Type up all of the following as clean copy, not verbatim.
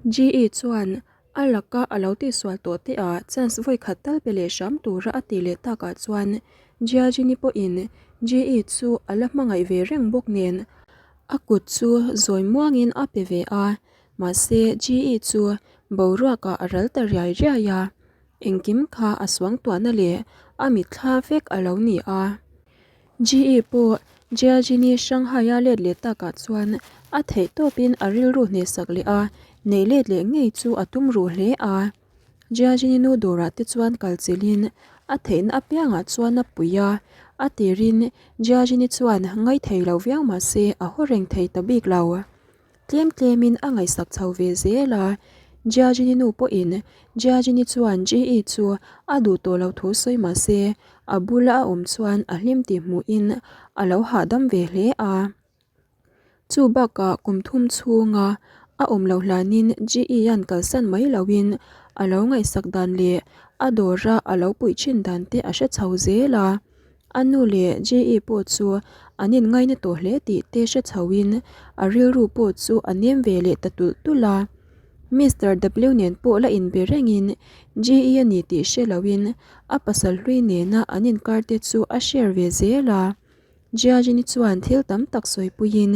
GE chuan a laka a lo tihsual tawh te ah chance vawi khat tal pe leh hram tura a tih leh takah chuan Jiajini pawhin GE chu a la hmangaih ve reng bawk nen a kut chu zawi muangin a pe ve a, mahse GE chu boruakah a ral ta riai riai a, engkim kha a suangtuahna leh a mitthla vek a lo ni a. GE pawh Jiajini Shanghai-a let leh takah chuan a theih tawpin a rilru hnehsak leh a, neih let leh ngei chu a tum ruh hle a. Jiajini nu dawrah te chuan kal chilhin a theihna apiangah chuan a pui a, a tirin Jiajini chuan ngaithei lo viau mah se a haw reng thei ta bik lo. Tlem tlemin a ngaihsak chho ve zel a, Jiajini nu pawhin Jiajini chuan GE chu a duh tawh lo thu sawi mah se a bula a awm chuan a hlim tih hmuhin a lo hahdam ve hle a. Chu bakah kum thum chhunga a awm loh hlanin GE-a'n kalsan mai loin a lo ngaihsak dan leh a dawra a lo puih thin dan te a hre chho zel a. A nu leh GE pawh chu an inngaina tawh hle tih te hre chhoin a rilru pawh chu a nem ve leh ta tulh tulh a. Mister W nen pawh la inbe rengin GE a ni tih hre loin a pasal hlui nena an inkar te chu a share ve zel a. Jiajini chuan thil tam tak sawipuiin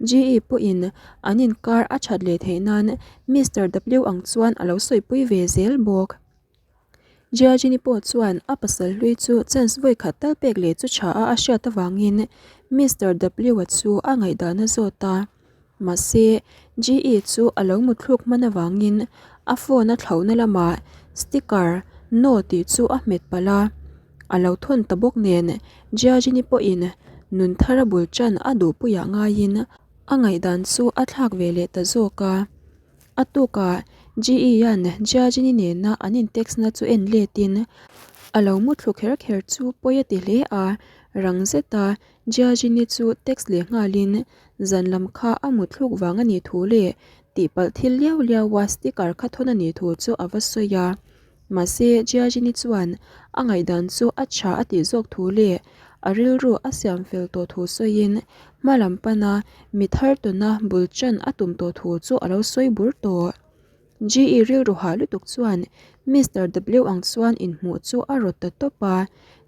GE pawhin an inkar a that leh theih nan Mister W ang chuan a lo sawipui ve zel bawk. Jiajini pawh chuan a pasal hlui chu chance vawi khat tal pek leh chu tha a a hriat avangin Mister W-a chu a ngaihdan a zawt a. Mahse, GE chu a lo mutthluk hman avangin a phone a thlauhna lamah sticker No tih chu a hmet palh a. A lo thawn ta bawk nen Jiajini pawhin nun thar a bul tan a duhpuiah ngaiin a ngaihdan chu a thlak ve leh ta zawk a. A tukah GE-a'n Jiajini nena an in-text na chu en letin a lo muthlu kher kher chu pawi a ti hle a, rang zeta Jiajini chu text leh nghalin zan lam kha a muthluk vang a nih thu leh tihpalh thil liau liaua sticker kha thawn a nih thu chu a va sawi a. Mahse, Jiajini chuan a ngaihdan chu a tha a tih zawk thu leh a rilru a siam fel tawh thu sawiin hma lam pana mi thar tawna bul chan a tum tawh thu chu a lo sawi bur tawh. GE rilru hah lutuk chuan Mister W ang chuan inhmuh chu a rawt ta tawp a,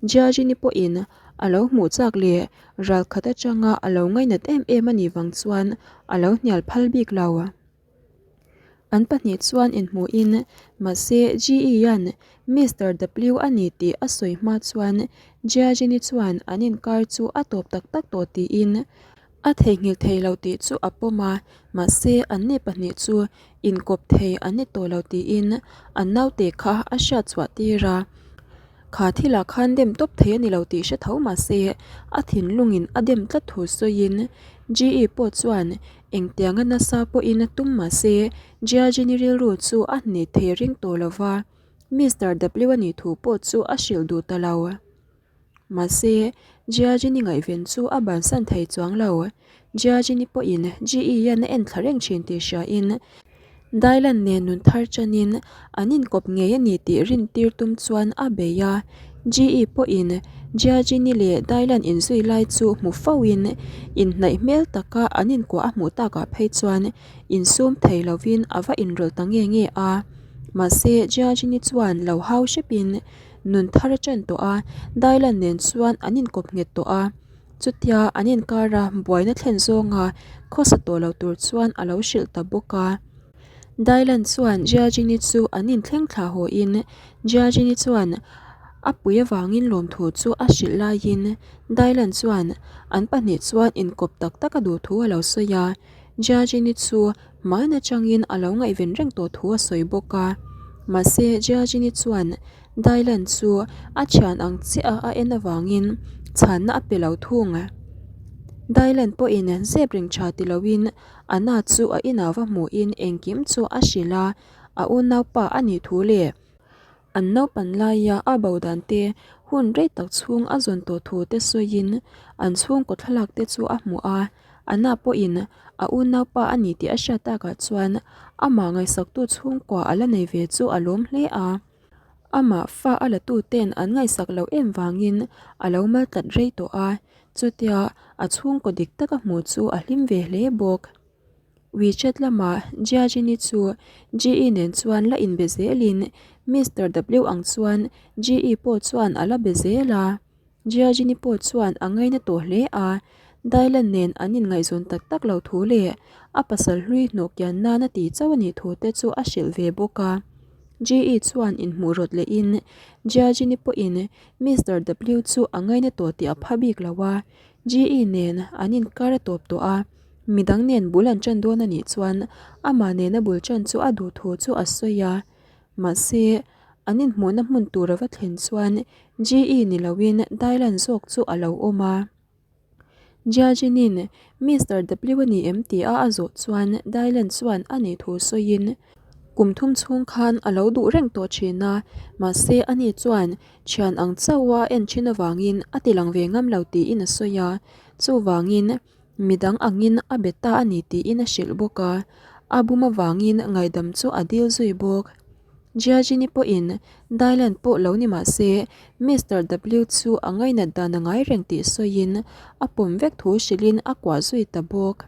Jiajini pawhin a lo hmuh chak leh ralkhat atanga a lo ngainat em em a nih vang chuan a lo hnial phal bik lo. An pahnih chuan inhmuhin mahse GE-a'n Mister W a ni tih a sawi hma chuan Jiajini chuan an inkar chu a tawp tak tak tawh tiin a theihnghilh thei lo tih chu a pawm a, mahse anni pahnih chu inkawp thei an ni tawh lo tiin an naute kha a hriat chhuah tir a. Kha thilah khan dem tawp thei a ni lo tih hre tho mahse a thinlungin a dem tlat thu sawiin GE pawh chuan Engtianga nasa pawhin a tum mah se, Jiajini rilru chu a hneh thei ring tawh lo va, Mister W a nih thu pawh chu a hrilh duh ta lo. Mahse, Jiajini ngaihven chu a bansan thei chuang lo. Jiajini pawhin GE hian a en thla reng thin tih hriain, Dylan nen nun thar chanin an inkawp ngei a ni tih rintir tum chuan a bei a. GE pawhin Jiajini leh Dylan inzui lai chu hmu foin inhnaih hmel taka an inkuah a hmuh takah phei chuan insum thei lovin a va inrawlh ta nge nge a. Mahse, Jiajini chuan lo hau hrepin nun thar a chan tawh a, Dylan nen chuan an inkawp nghet tawh a. Chutia an inkara buaina thlen zawnga khawsa tawh lo tur chuan a lo hrilh ta bawk a. Dylan chuan Jiajini chu an inthleng thla hawiin Jiajini chuan a pui avangin lawmthu chu a hrilh laiin Dylan chuan an pahnih chuan inkawp tak tak a duh thu a lo sawi a. Jiajini chu hman atangin a lo ngaihven reng tawh thu a sawi bawk a. Mahse Jiajini chuan Dylan chu a thian ang chiah a en avangin chhanna a pe lo thung. Dylan pawhin zep reng tha ti loin Anna chu a inah va hmuhin engkim chu a hrilh a, a unaupa a nih thu leh an naupan laia a bo dan te hun rei tak chhung a zawn tawh thu te sawiin an chhungkaw thlalak te chu a hmuh a, Anna pawhin a unaupa a ni tih a hriat takah chuan amah ngaihsaktu chhungkua a la nei ve chu a lawm hle a. Amah fa a la tuten an ngaihsak loh em vangin a lo mal tlat rei tawh a, chutia a chhungkaw dik taka hmuh chu a hlim ve hle bawk. WeChat lamah Jiajin-i chu Ji-i nen chuan la inbe zelin Mister W ang chuan Ji-i pawh chuan a la be zel a. Jiajin-i pawh chuan a ngaina tawh hle a, Dylan nen an inngaihzawn tak tak lo thu leh a pasal hlui hnawh kian nan a ti chauh a nih thu te chu a hrilh ve bawk a. Ji-i chuan inhmuh rawt lehin Jiajin-i pawhin Mister W chu a ngaina tawh tih a pha bik lo a, Ji-i nen an inkar a tawp tawh a, midang nen bul an ṭan dawn a nih chuan amah nena bul ṭan chu a duh thu chu a sawi a. Mahse, an inhmuhna hmun tur a va thlen chuan Ji-i ni loin Dylan zawk chu a lo awm a. Jiajin-in Mister W a ni em tia a zawh chuan Dylan chuan a nih thu sawiin kum thum chhung khan a lo duh reng tawh thin a, mahse ani chuan thian ang chauha en thin avangin a ti lang ve ngam lo tiin a sawi a, chuvangin midang angin a be ta a ni tiin a hrilh bawk a, a bum avangin ngaihdam chu a dil zui bawk. Jiajini pawhin Dylan pawh lo ni mah se, Mister W chu a ngainat dan a ngai reng tih sawiin a pawm vek thu hrilhin a kuah zui ta bawk.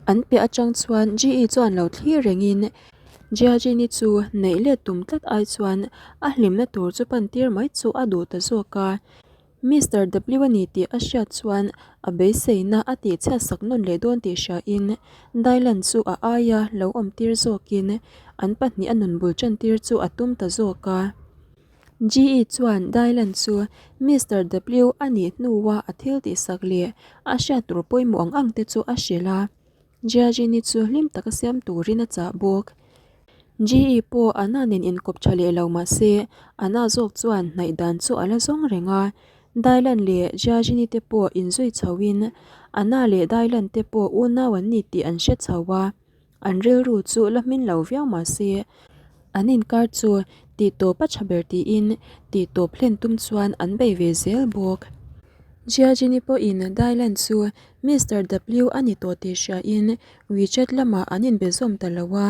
An piah atang chuan Ji chuan lo thlir rengin Jiajini chu neih let tum tlat ai chuan a hlimna tur chu pan tir mai chu a duh ta zawk a. Mister W a ni tih a hriat chuan a beiseina a tih chhiat sak nawn leh dawn tih hriain Dylan chu a aia lo awm tir zawkin an pahnih a nun bul tan tir chu a tum ta zawk a. GE chuan Dylan chu Mister W a nih hnua a thil tihsak leh a hriat tur pawimawh ang ang te chu a hrilh a. Jiajini chu hlim taka siam turin a chah bawk. GE pawh Anna nen inkawp tha leh lo mah se, Anna zawk chuan hnaih dan chu a la zawng reng a. Dylan leh Jiajini te pawh inzui chhoin Anna leh Dylan te pawh unau an ni tih an hre chho a. An rilru chu la hmin lo viau mah se, an inkar chu tihtawp a tha ber tiin tihtawp hlen tum chuan an bei ve zel bawk. Jiajini pawhin Dylan chu Mister W a ni tawh tih hriain WeChat lamah an inbe zawm ta lo a,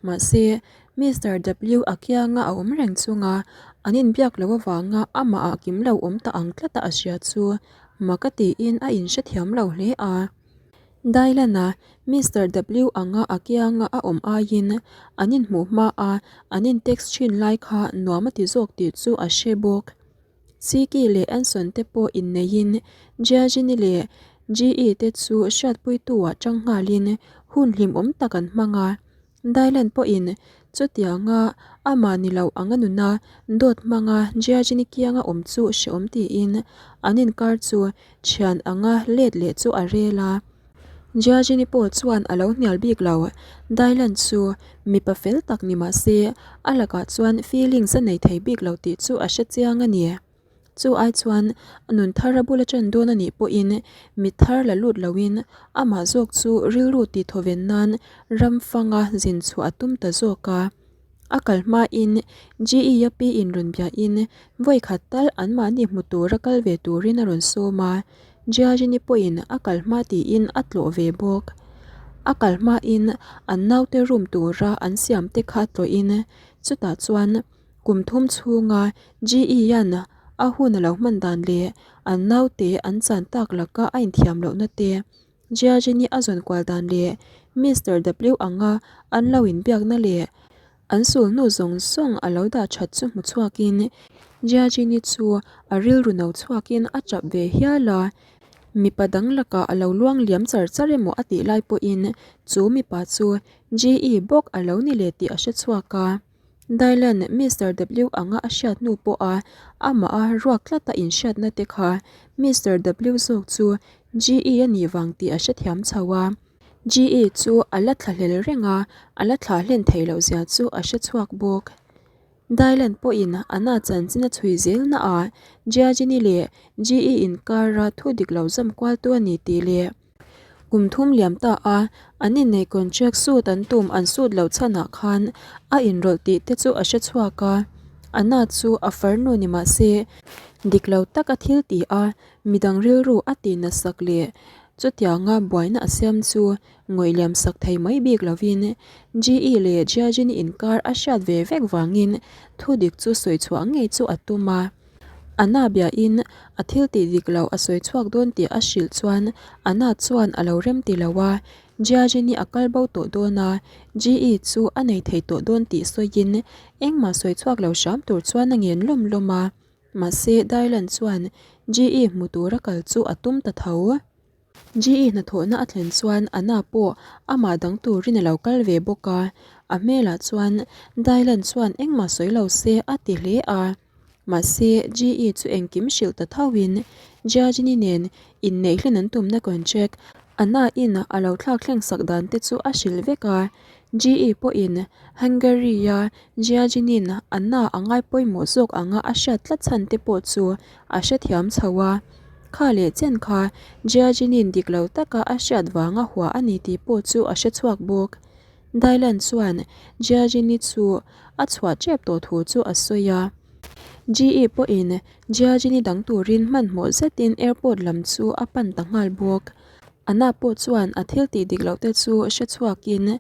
mahse Mister W a kianga a awm reng chunga an inbiak loh avanga amah ah kim lo awm ta ang tlata a hria chu mak a tiin a inhrethiam lo hle a. Dylan-a Mister W anga a kianga a awm aiin an inhmuh hma a an in-text thin lai kha nuam a ti zawk tih chu a hre bawk. Siki leh Anson te pawh inneiin Jiajini leh Ji-i te chu hriatpuitu-ah tang nghalin hun hlimawm tak an hmang a. Dylan pawhin chutianga amah ni lo anga nuna dawt hmanga Jiajini kianga awm chu hreawm tiin an inkar chu thian anga let leh chu a rel a. Jiajini pawh chuan a lo hnial bik lo. Dylan chu mipa fel tak ni mah se, a lakah chuan feelings a nei thei bik lo tih chu a hre chiang a ni. Chu ai chuan a nun thar a bula ṭan dawn a nih pawhin mi thar la lut loin amah zawk chu rilru tih thawven nan ram fanga zin chhuah a tum ta zawk a. A kal hmain GE-a pi in rawn biahin vawi khat tal anmahni hmu tura kal ve turin a rawn sawm a, Jiajini pawhin a kal hma tiin a tlawh ve bawk. A kal hmain an naute room tura an siam te kha tlawhin chutah chuan kum thum chhunga GE-a'n a hun a lo hman dan leh an naute an chan tak laka a inthiam lohna te Jiajini a zawn kual dan leh Mister W anga an lo inbiakna leh an sulhnu zawng zawng a lo dah that chu hmu chhuakin Jiajini chu a rilru no chhuakin a tap ve hial a. Mipa dang lakah a lo luang liam char char emaw a tih lai pawhin chu mipa chu GE bawk a lo ni leh tih a hre chhuak a. Dylan, Mister W anga a hriat hnu pawha amah a ruak tlata inhriatna te kha Mister W zawk chu GE a nih vang tih a hrethiam chho a. GE chu a la thlahlel reng a, a la thlah hlen theih loh zia chu a hre chhuak bawk. Dylan pawhin a na chanchin a chhui zel na a, Jiajini leh GE inkara thu dik lo zam kualtu a ni tih leh Kum thum liam ta a, an inneih contract suit an tum an suit loh chhanah khan a inrawlh tih te chu a hre chhuak a, Anna chu a farnu ni mah se dik lo taka thil ti a, midang rilru a tih natsak leh chutianga buaina a siam chu ngawih liam sak thei mai bik lovin GE leh Jiajin inkar a hriat ve vek vangin thudik chu sawi chhuah ngei chu a tum a. Anna biain a thil tih dik loh a sawi chhuak dawn tih a hrilh chuan Anna chuan a lo rem ti lo a. Jiajin-i a kal bo tawh dawn a, Ji-i chu a nei thei tawh dawn tih sawiin engmah sawi chhuak lo hram tur chuan a ngen lawm lawm a. Mahse, Dylan chuan Ji-i hmu tura kal chu a tum ta tho. Ji-i hnathawhna a thlen chuan Anna pawh amah dang turin a lo kal ve bawk a, a hmelah chuan Dylan chuan engmah sawi lo se a ti hle a. Mahse, Ji-i chu engkim hrilh ta thoin Jiajini nen inneih hlen an tumna contract Anna-in a lo thlak thleng sak dan te chu a hrilh vek a. Ji-i pawhin Hungary-a Jiajinin Anna a ngai pawimawh zawk anga a hriat tlat chhan te pawh chu a hrethiam chho a. Kha leh chen kha Jiajinin dik lo taka a hriat vanga hua a ni tih pawh chu a hre chhuak bawk. Dylan chuan Jiajini chu a chhuah tep tawh thu chu a sawi a. GE pawhin Jiajini dang turin hmanhmawh zetin airport lam chu a pan ta nghal bawk. Anna pawh chuan a thil tih dik loh te chu hre chhuakin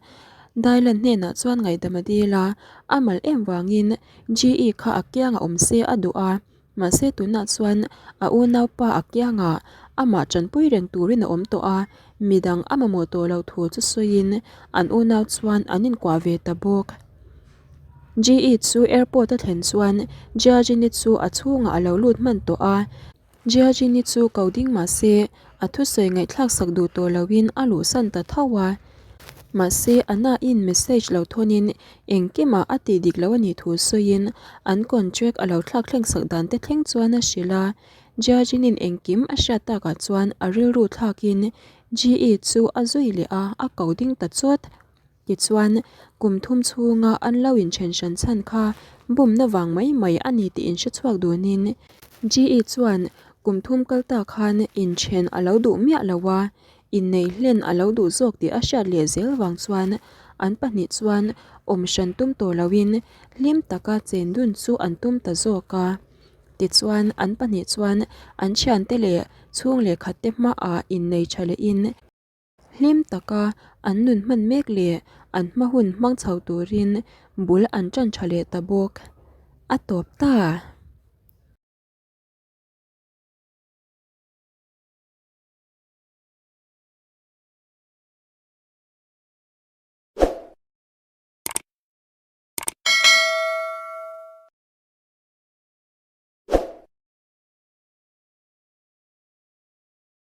Dylan hnenah chuan ngaihdam a dil a, a mal em vangin GE kha a kiangah awm se a duh a. Mahse tunah chuan a unaupa a kiangah amah tanpui reng turin a awm tawh a, midang a mamawh tawh loh thu chu sawiin an unau chuan an inkuah ve ta bawk. GE chu airport a thlen chuan Jiajini chu a chhungah a lo lut hman tawh a, Jiajini chu ko ding mahse a thusawi ngaihthlak sak duh tawh loin a luhsan ta tho a. Mahse a nain message lo thawnin Engkimah a tih dik lo a nih thu sawiin an contract a lo thlak thleng sak dan te thleng chuan a hrilh a. Jiajinin engkim a hriat takah chuan a rilru thlakin GE chu a zui leh a, a ko ding ta chawt. Tichuan, kum thum chhunga an lo inthen hran chhan kha bumna vang mai mai a ni tih inhre chhuak dunin GE chuan kum thum kal ta khan inthen a lo duh miah lo a, Inneih hlen a lo duh zawk tih a hriat leh zel vang chuan an pahnih chuan awm hran tum tawh loin hlim taka chen dun chu an tum ta zawk a. Tichuan an pahnih chuan an thiante leh chhung leh khatte hmaah innei tha lehin hlim taka an nun hman mek leh an hma hun hmang chho turin bul an tan tha leh ta bawk. A tawp ta.